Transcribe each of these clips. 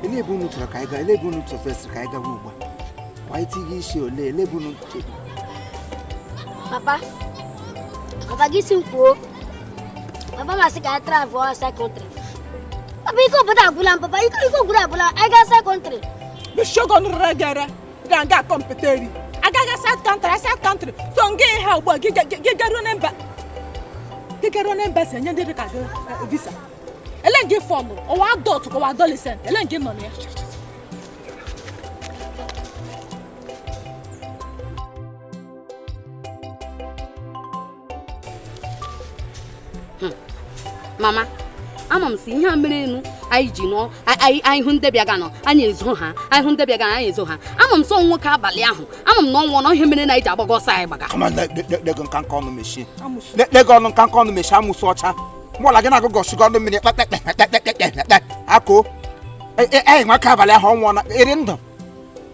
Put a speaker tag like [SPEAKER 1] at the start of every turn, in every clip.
[SPEAKER 1] Elee ebe unu chọrọ ka anyị gaa? Elee ebe unu chọfesịrị ka anyị gawa ugbu a? Kwa anyị tighị isi ole? Elee ebe unu chere?
[SPEAKER 2] Papa, papa, gị si m kwuo. Papa m asị ka anyị travel outside country. Papa, ike obodo agwụla m. Papa, ike obodo agwụla. Anyị gaa outside country.
[SPEAKER 3] Mechie oge ọnụ rere gị ere ga nga kọmputa eri agaghị south country, south country. So nga ihe ugbu a, gị garuo na mba, gị garuo na embassy, enye ndị dị ka gị visa. Ele gị fọlụ ọwa adult ka ọwa adolescent? Ele gị nọ na ya?
[SPEAKER 4] Mama, ama m si ihe a mere enu anyị ji nọ anyị hụ ndị bịaga nọ, anyị ezo ha. Anyị hụ ndị bịaga, anyị ezo ha. Ama m sọ nwoke abalị ahụ, ama m na ọ nwụọ na ihe mere na anyị ji agbaga ọsọ anyị gbaga.
[SPEAKER 1] Come on, lego nka nka ọnụ mechie. Lego ọnụ nka nka ọnụ mechie. Amụsụ ọcha mụọla gị na-agụ gọsị gị ọnụ mmiri kpekpekpekpekpekpekpe akụ. Ee, nwaka abalị ahụ ọ nwụọ eri ndụ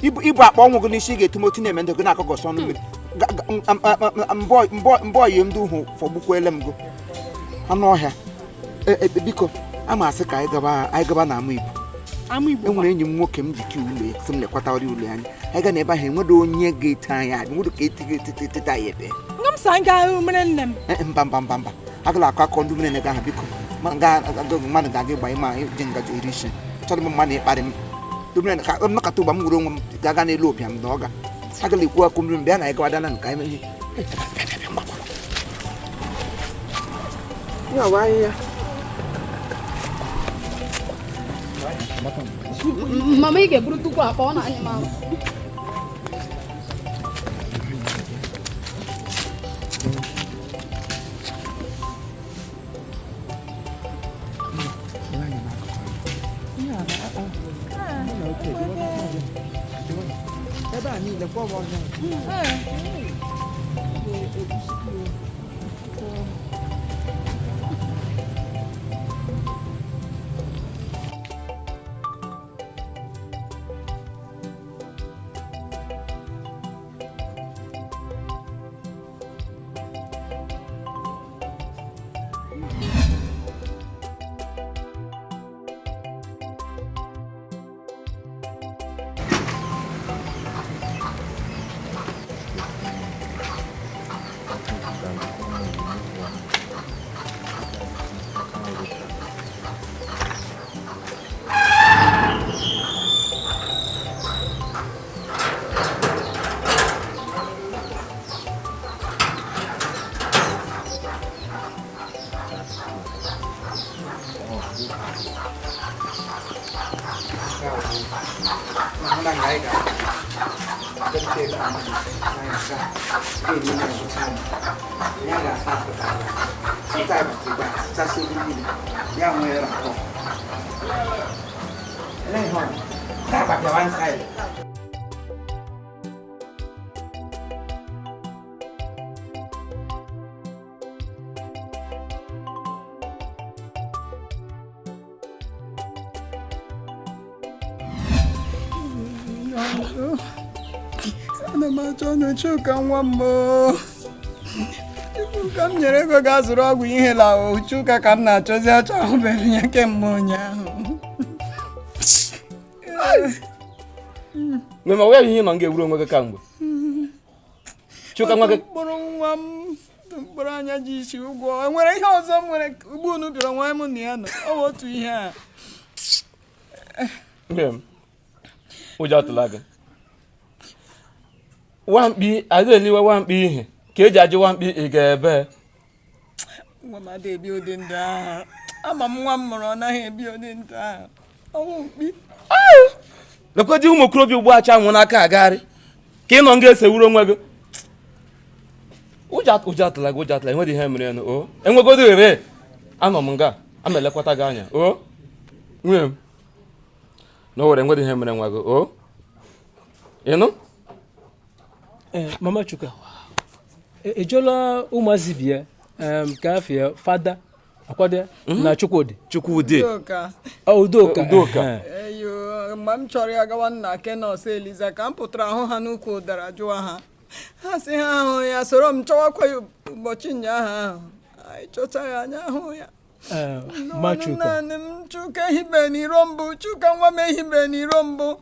[SPEAKER 1] ibu akpa ọnwụ gị n'isi ga-etu motu na-eme ndụ gị na-akọ gọsị ọnụ mmiri. Mbọ yi ndị hụ fọgbukwele m gụ anụ ọhịa. Biko, ama asị ka anyị gaba na ama Igbo. Enwere enyi m nwoke m ji ke ụlọ ya sị m lekwatara ụlọ ya anya. Anyị ga na ebe ahụ, enwere onye ga-ete anyị anyị nwere ka etighị etete anyị ebe. Mba mba mba mba, agala akọ akọ ndị mmiri na ahụ. Biko, mmadụ ga-aga ịgba ịma ji ngaji eri isi chọrọ m mmadụ ịkparị m ka m nọkọta ụgba m nwere onwe m ga-aga n'elu ụbịam na ọ ga agala ekwu akụ mmiri bịa na anyị gawadana nke anyị ihe.
[SPEAKER 4] Mama, ị ga-eburu tupu akpa ọ na-anyị ma.
[SPEAKER 1] Ebe a niile kwa ọgbọ ọhịa.
[SPEAKER 5] Ana m achọ ọnụ Chuka nwa m. Chuka m nyere ego ga-azụrụ ọgwụ ihe la. Chuka ka m na-achọzi achọ, ahụbeghị ya kemgbe ụnyaahụ.
[SPEAKER 6] Mgbe ma ọ ihe nọ nga ewuru onwe gị kamgbe Chuka nwa gị
[SPEAKER 5] mkpụrụ nwa m Mkpụrụ anya ji isi ụgwọ. Enwere ihe ọzọ m nwere ugbu unu bịara nwa m na ya nọ. Ọ bụ otu ihe a.
[SPEAKER 6] Ụjọ atụla gị. Nwamkpi adịghị eliwe nwamkpi ihe ka eji ajụ nwamkpi ị ga-ebe.
[SPEAKER 5] Nwa m adịghị ebi ụdị ndụ ahụ. Ama m nwa m mụrụ ọ naghị ebi ụdị ndụ ahụ. Ọnwụ mkpi.
[SPEAKER 6] Lekwedị ụmụ okorobịa ugbu acha nwụ n'aka agagharị ka ị nọ nga esewuru onwe gị. Ụjọ atụla gị, ụjọ atụla, enweghị ihe mere nụ o. Enwegodo ere anọ m nga ama elekwata gị anya o. Nwunye m na o were enweghị ihe mere nwa gị o. Ịnụ?
[SPEAKER 7] Mama Chuka, ejola ụmụazị bịa ka afịa fada akwado na Chukwudi.
[SPEAKER 6] Chukwudi.
[SPEAKER 7] Udoka.
[SPEAKER 6] Udoka.
[SPEAKER 5] Eyo, mgbe m chọrọ ya gawa nna Kenos Eliza ka m pụtara ahụ ha n'ukwu ụdara jụwa ha. Ha sị ha ahụ ya soro m chọwakwa ya ụbọchị ụnyaahụ ahụ. Anyị chọcha ya anya ahụ ya.
[SPEAKER 7] Mama Chuka.
[SPEAKER 5] Naanị m Chuka ehibe n'iro mbụ, Chuka nwa m ehibe n'iro mbụ.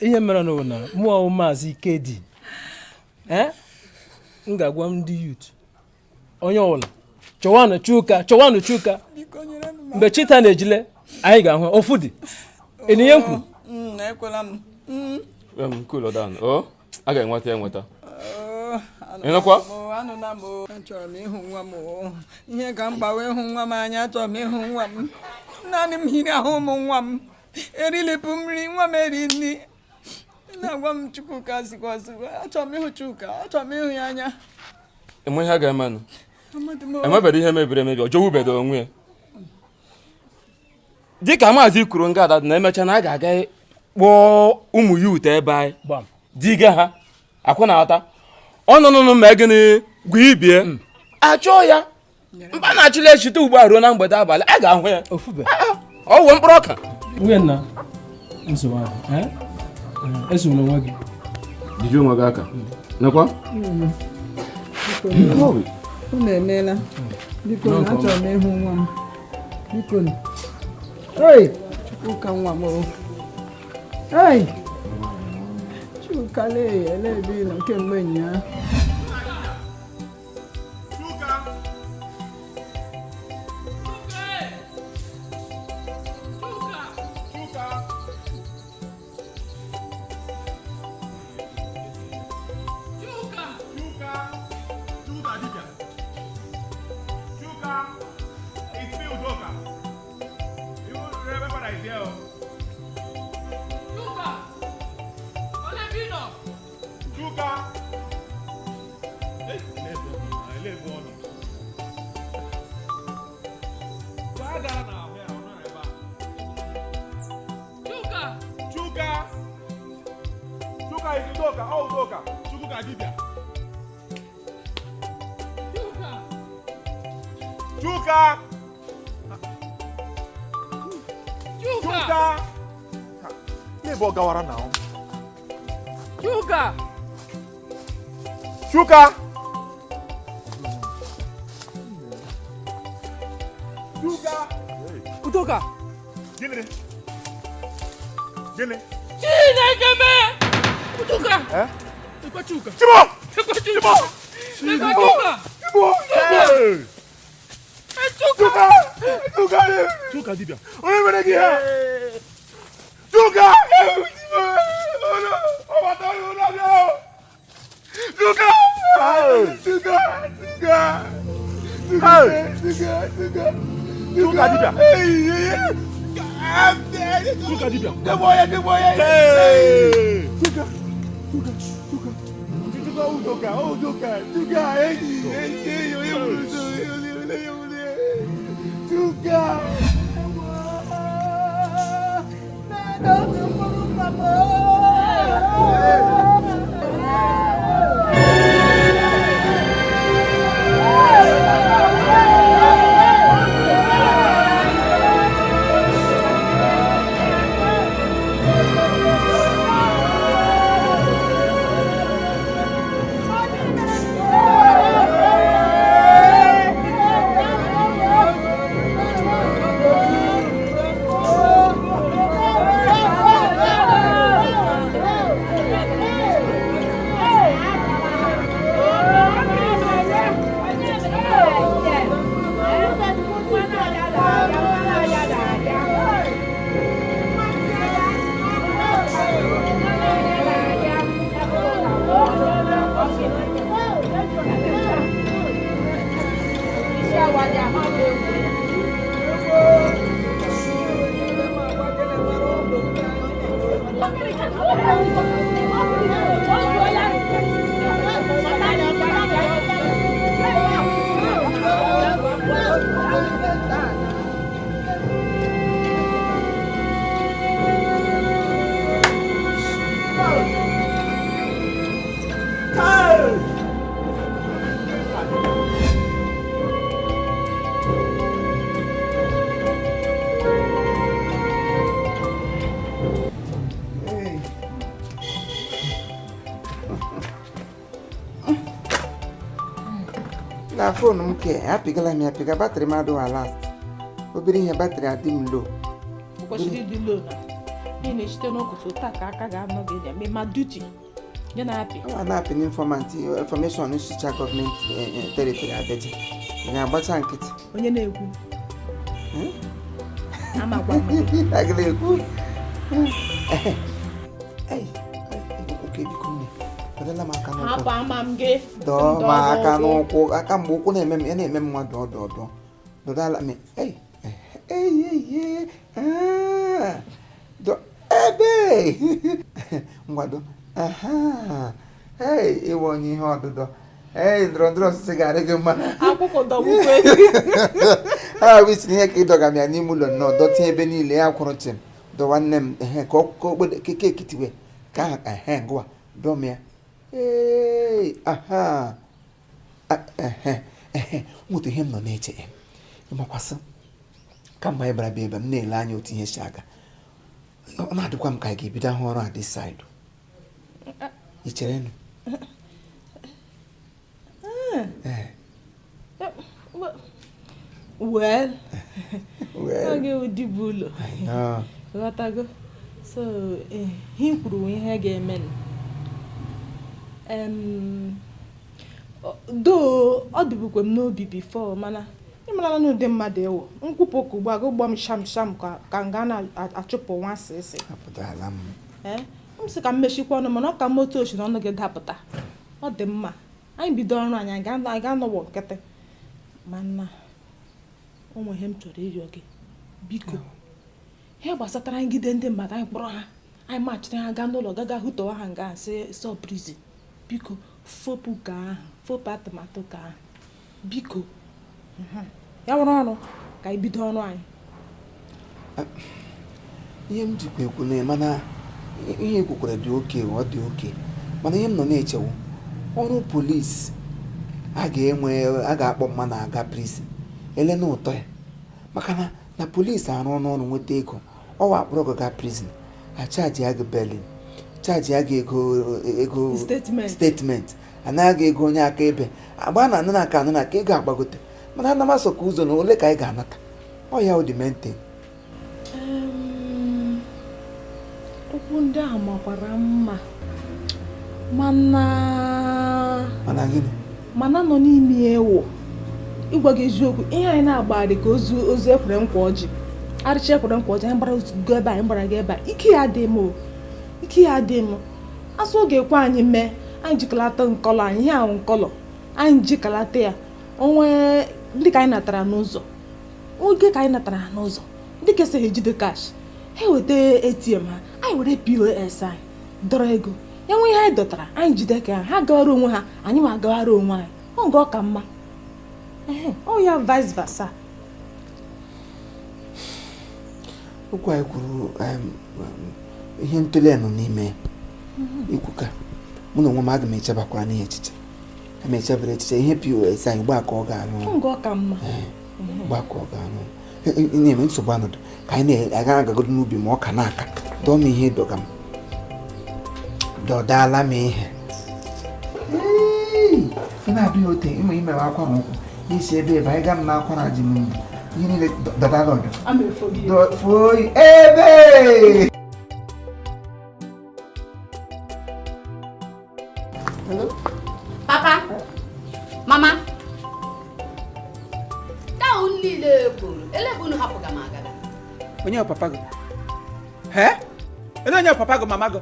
[SPEAKER 7] Ihe mere n'ụwa na mụ Maazị Ikedi m ga-agwa ndị yut onye ọbụla chọwanụ Chuka, chọwanụ Chuka. Mgbe chita na-ejile anyị ga-ahụ ofu dị enyi m kwuru.
[SPEAKER 5] Ekwela m.
[SPEAKER 6] A ga-enweta enweta. Ịnụkwa?
[SPEAKER 5] Anụla m. Achọrọ m ịhụ nwa m. Ihe ka m gbawa ịhụ nwa m anya, achọrọ m ịhụ nwa m. Naanị m hiri ahụ ụmụ nwa m. Erilipụ mmiri nwa m eri nri. Na-agwa m Chukwuka zikwa zikwa. Achọrọ m ịhụ Chuka, achọrọ m ịhụ ya anya.
[SPEAKER 6] Enwe ihe a ga-emenụ. Enwebere ihe mebiri emebi, ọ jọwubedo onwe ya. Dịka maazị kwuru nga ada na emecha na a ga-aga kpọọ ụmụ yut ebe anyị diga ha akwụ na ata ọnụnụnụ ma gịnị gwa ibie achọọ ya mba na-achịla echite ugbu a ruo na mgbede abalị a ga-ahụ ya ọ wụ mkpụrụ ọka.
[SPEAKER 7] Nwunye nna nsogbu ahụ esogbula onwe gị.
[SPEAKER 6] Jide onwe gị aka. Nekwa?
[SPEAKER 5] Unu emeela. Biko achọrọ m ịhụ nwa m. Biko. Ei, Chukwuka nwa m o. Ei! Chuka lee ele ebe ị nọ kemgbe ụnyaahụ.
[SPEAKER 8] Chuka! Chuka! Nebo gawara now.
[SPEAKER 3] Chuka!
[SPEAKER 8] Chuka! Chuka!
[SPEAKER 3] Udoka!
[SPEAKER 8] Gịnị? Gịnị?
[SPEAKER 3] Chineke mee! Udoka!
[SPEAKER 8] Eh?
[SPEAKER 3] Ekwe Chuka!
[SPEAKER 8] Chibo!
[SPEAKER 3] Ekwe Chuka! Ekwe Chuka!
[SPEAKER 8] Chibo! Hey! Chuka! Chuka! Chuka dibịa! Onye mere gị ha? Chuka! Chuka! Chuka! Chuka! Chuka! Chuka! Chuka dibịa! Chuka dibịa! Chuka! Chuka! Chuka! Chuka Udoka! Udoka! Chuka! Enyi! Enyi! Onye gburu Chuka!
[SPEAKER 1] Na phone m ke apịgala m ya apịga, battery m adịghị last. Obere ihe battery adị m low.
[SPEAKER 3] Kwesịrị ịdị low na ị na-echite n'ụtụtụ taa ka aka ga-anọ gị na ma duty gị na-apị.
[SPEAKER 1] A na-apị informant information nchicha gọọmenti territory abịaji. Ị ga-agbacha nkịtị.
[SPEAKER 3] Onye na-ekwu? Amakwa m.
[SPEAKER 1] Agịla ekwu. Ei, oke, biko nne, dọdala m aka n'ụkwụ.
[SPEAKER 3] Hapụ ama m gị.
[SPEAKER 1] Dọọ m aka n'ụkwụ, aka mgbe ụkwụ na-eme m, ya na-eme m nwa. Dọọ, dọọ, dọọ, dọdala m. Ei ei ei ei, ah, dọ ebe ngwado. Aha, ei, ịwụ onye ihe ọdụdọ. Ei, ndọrọ ndọrọ ọchịchị ga-adị gị mma.
[SPEAKER 3] Akwụkwọ dọgbukwe.
[SPEAKER 1] Ha wisi ihe ka ịdọga m ya n'ime ụlọ nnọọ, dọtị ebe niile ya kwụrụ chịm. Dọwa nne m, ehe, ka okpede keke ekitiwe ka aha. Ehe, ngwa, dọọ m ya. Ee, aha. Ehe, ehe, nweta ihe m nọ na-eche. Ịmakwasị kamgbe anyị bịara bịa ebe m na-ele anya otu ihe si aga, ọ na-adịkwa m ka anyị ga-ebido ahụ ọrụ a this side. I chere nụ? Ee.
[SPEAKER 3] Well,
[SPEAKER 1] Well.
[SPEAKER 3] oge ụdị bụ ụlọ.
[SPEAKER 1] I know.
[SPEAKER 3] Ghọtago. So ihe i kwuru ihe ga-eme. Doo, ọ dịbukwe m n'obi before, mana ịmarala na ụdị mmadụ ewu nkwupụ ka ugbu a gị gbọ m sham sham ka nga na-achụpụ nwa sịsị.
[SPEAKER 1] Apụtala m.
[SPEAKER 3] Ee, m sị ka m mechikwa ọnụ, mana ọ ka m otu ochi na ọnụ gị dapụta. Ọ dị mma anyị bido ọrụ anyị, anyị ga-anọwọ nkịtị, mana o nwere ihe m chọrọ ịrịọ gị, biko. Ihe gbasatara ngide ndị mmadụ anyị kpọrọ ha, anyị machiri ha gaa n'ụlọ gaga hụtọwa ha nga sị sọ prison, biko fopụ ka ahụ, fopụ atụmatụ ka ahụ, biko. Ya nwere ọrụ ka anyị bido ọrụ anyị.
[SPEAKER 1] Ihe m jikwa ekwu na mana ihe ekwukwara dị oke, ọ dị oke, mana ihe m nọ na-echewu, ọrụ polisi a ga-enwe, a ga-akpọ mma na aga prison ele na ụtọ ya, maka na polisi arụ n'ọrụ nweta ego, ọwa akpọrọ gị gaa prison, achaji ya gị bail, charge ya gị ego.
[SPEAKER 3] Statement.
[SPEAKER 1] Statement, anaghị ego onye akaebe agba na anụ na aka anụ na aka ego agbagote, mana ana m asọ ka ụzọ na ole ka anyị ga-anata ọ ya dị maintain.
[SPEAKER 3] Okwu ndị ahụ makwara mma, mana
[SPEAKER 1] Mana gịnị?
[SPEAKER 3] Mana nọ n'ime ewu, ịgwa gị eziokwu, ihe anyị na-agba dị ka ozu ozu ekwere nkwa ọjị arịcha ekwere nkwa ọjị. Anyị gbara go ebe a, anyị gbara gị ebe a, ike ya dị m o, ike ya dị m. Asụ oge ekwe anyị mee, anyị jikọlata nkọlọ anyị, ihe ahụ nkọlọ anyị jikọlata ya onwe ndị ka anyị natara n'ụzọ, oge ka anyị natara ha n'ụzọ, ndị ka esighị ejide cash ha eweta ATM ha, anyị were POS anyị dọrọ ego ya, nwe ihe anyị dọtara, anyị jide ka ha gawara onwe ha, anyị ma gawara onwe anyị. Ọ nke ọ ka mma. Ehe, ọ ya vice versa.
[SPEAKER 1] Okwu anyị kwuru, ihe ntụle nọ n'ime ikwu ka mụ na onwe m aga m echebakwara n'ihe echiche, aga m echebara echiche ihe POS anyị gbaa ka ọ ga-arụ ọrụ.
[SPEAKER 3] Ọ nke ọ ka mma.
[SPEAKER 1] Gbaa ka ọ ga-arụ ọrụ. Na-eme nsogbu anọdụ ka anyị na-aga agagodo n'ubi ma ọ ka na-aka. Dọọ m ihe dọga m, dọdala m ihe. Ee, ị na-abịa ote ịma imewe akwara ụkwụ n'isi ebe ebe anyị gaa m na akwara ji m ihe niile dọdala ọdọ.
[SPEAKER 3] Ama efo gị.
[SPEAKER 1] Foi ebe.
[SPEAKER 4] Papa, mama, taa unu niile kwuru ele ebe unu hapụga m agaga.
[SPEAKER 9] Onye bụ papa gị? He, ele onye bụ papa gị, mama gị?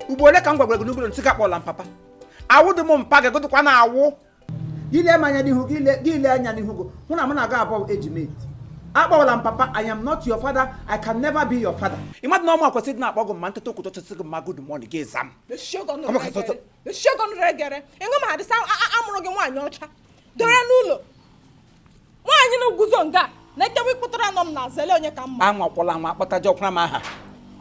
[SPEAKER 9] Ugbo ole ka m gwagwara gị n'ugbo nsị gị akpọla m papa? Awụ dị m mpa gị gụdụkwa na awụ gị. Lee m anya n'ihu gị, gị lee anya n'ihu gị, hụ na mụ na gị abụọ ejimate. Akpọwala m papa. I am not your father. I can never be your father. Ị madụ na ọmụ akwesịrị ịdị na-akpọ gị mma ntụtụ ụkwụ tụtụ gị mma good morning gị zam. Come on, come on.
[SPEAKER 3] Mechie regere ịṅụ ma adịsa amụrụ gị nwaanyị ọcha dore n'ụlọ nwaanyị na-eguzo nga na-ekewa ịkpụtara nọ m na azele onye ka mma.
[SPEAKER 9] Anwakwala anwa akpọtaje ọkwara m aha.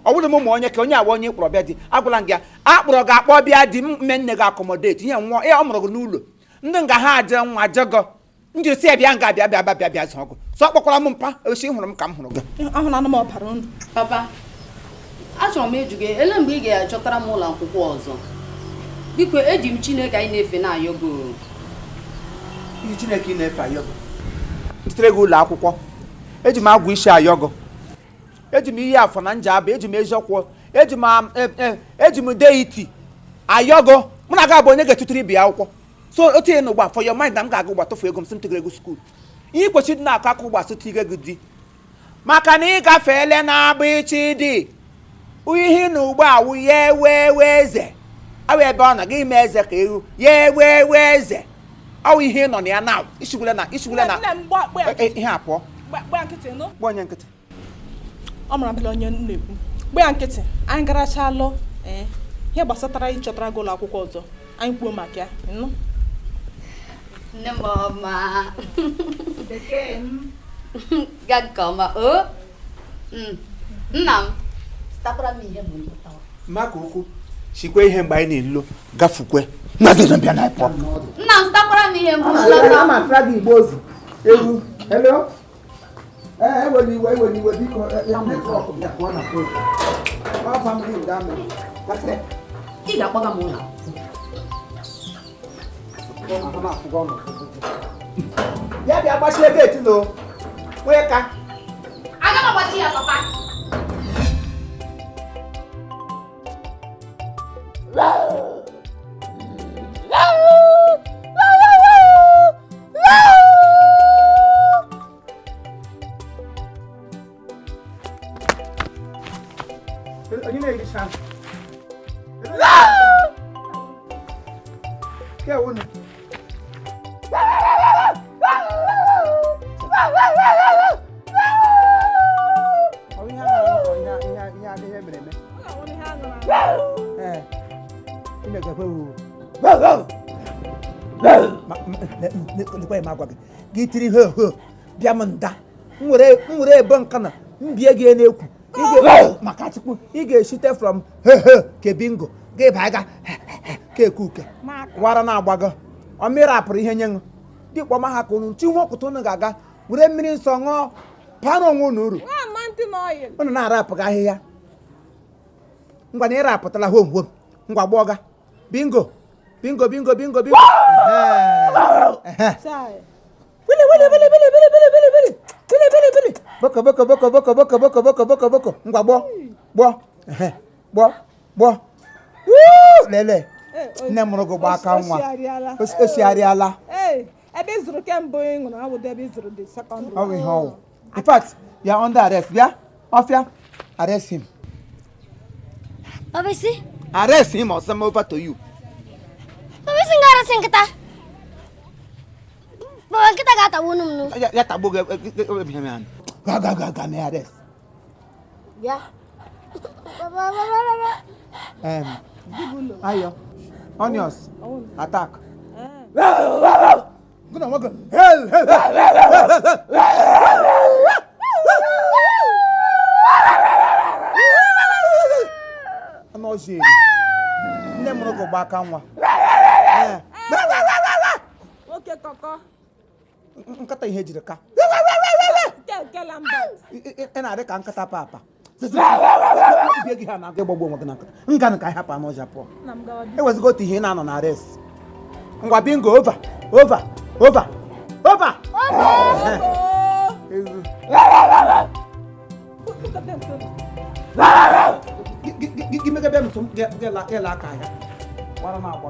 [SPEAKER 9] Ọ bụrụ m ụmụ onye ka onye awa onye kpọrọ bịa di, agwala m gị ya akpọrọ gị akpọ bịa di m mme nne gị accommodate ihe nwa ihe ọ mụrụ gị n'ụlọ ndị nga ha aje nwa jego m jiri si ya bịa nga bịa bịa bịa bịa bịa zụọ ọgụ sọ kpọkwara m mpa osi hụrụ m ka m hụrụ gị.
[SPEAKER 3] Ahụla m ọbara unu.
[SPEAKER 4] Papa, achọrọ m ịjụ gị, ele mgbe ị ga-achọtara m ụlọ akwụkwọ ọzọ? Biko, eji m Chineke anyị na-efe na-ayọ gị o.
[SPEAKER 9] Iji Chineke ị na-efe ayọgọ. Ntitere gị ụlọ akwụkwọ. Eji m agwụ isi ayọgọ. Eji m iyi afọ na nja aba, eji m eziokwu, eji m eji m deity ayọgọ. Mụ na gị abụ onye ga-etuturu ibe ya akwụkwọ. So otu ihe n'ụgba for your mind na m ga-aga ụgba tụfuo ego m sị m tigere gị skuul. Ihe kwesịrị ịdị na-akọ aka ụgba sị tige gị di. Maka na ị gafeele na-agba ichi dị. Ihe na ugbo awụ ya ewe ewe eze. Awụ ebe ọ na gị ime eze ka ewu ya ewe ewe eze. Awụ ihe nọ na ya now. Isiwule na isiwule na.
[SPEAKER 3] Nne m gba ya nkịtị.
[SPEAKER 9] Ihe a pụọ.
[SPEAKER 3] Gba ya nkịtị nụ.
[SPEAKER 9] Gba onye nkịtị.
[SPEAKER 3] Ọ mara bụla onye na-ekwu. Gba ya nkịtị. Anyị garachalụ ihe gbasatara ịchọtara gị ụlọ akwụkwọ ọzọ. Anyị kwuo maka ya nụ.
[SPEAKER 4] Nne m ọma. Ga nke ọma o. Nna m zụtakwara m ihe bụ mpụtawa.
[SPEAKER 9] Maka okwu sikwe ihe mgbe anyị na-elo gafukwe. Nna gị bịa na pọ.
[SPEAKER 4] Nna m zụtakwara m ihe mbụ lọta.
[SPEAKER 9] Ama atara gị igbo ozu. Ewu. Hello. Ewela iwe ewela iwe biko netwọk bịa pụọ na fon. Ọ family nga mere. Gafere.
[SPEAKER 4] Ị ga-akpọga m ụlọ.
[SPEAKER 9] Bịa bịa gbachie geeti no. Nwee ka.
[SPEAKER 4] Aga m agbachi ya papa.
[SPEAKER 9] Onye na-ericha? Ke wunu. Ọ ihe a ihe ihe ihe mere eme. Ee. Imegakwe wu. Lekwa m agwa gị. Gị tiri ho ho bịa m nda. M were ebo nka na mbie gị na-ekwu. Maka Chukwu ị ga-esite from he he ke bingo gị baa ga ke ekuke wara na-agbago ọ mmiri apụrụ ihe nye ṅụ dịkpọ ma ha ka unu chi nwa ọkụta unu ga-aga were mmiri nsọ ṅụọ bara onwe unu uru unu na-arapụghị ahịhịa ngwa na ịrapụtala hom hom ngwa gbọga bingo bingo bingo bingo bingo wili wili wili wili wili wili wili wili wili wili wili boko boko boko boko boko boko boko boko boko ngwa gbọ gbọ gbọ gbọ lele nne mụrụ gị gba aka nwa osigharịala
[SPEAKER 3] ebe ị zụrụ kemgbe ị ṅụrụ awụdo ebe ị zụrụ the second
[SPEAKER 9] ọ bụ ihe ọwụ. In fact, you are under arrest. Bịa ọfịa, arrest him.
[SPEAKER 2] Papa isi?
[SPEAKER 9] Arrest him or send over to you.
[SPEAKER 2] Papa isi nga arasị nkịta. Papa nkịta ga-atagbu unu m nụ.
[SPEAKER 9] Ya tagbuo gị ebe ya. Ga ga ga ga mee arrest.
[SPEAKER 2] Bịa. Papa papa papa.
[SPEAKER 9] Ayo. Onions. Attack. Guna nwoke. Hey hey. Anụ ọzọ eri. Nne mụrụ gị gba aka nwa.
[SPEAKER 3] Nwoke kọkọ.
[SPEAKER 9] Nkata ihe jiri ka. Ị na-adị ka nkata papa. Bie gị ha na-aga ịgbagbu onwe gị na nkata. Nga ka anyị hapụ anụ ọzọ pụọ. Ewezigo otu ihe ị na-anọ na arrest. Ngwa bingo over over over over. Gị megebe m tụ m gị aka ya. Gbara m agba.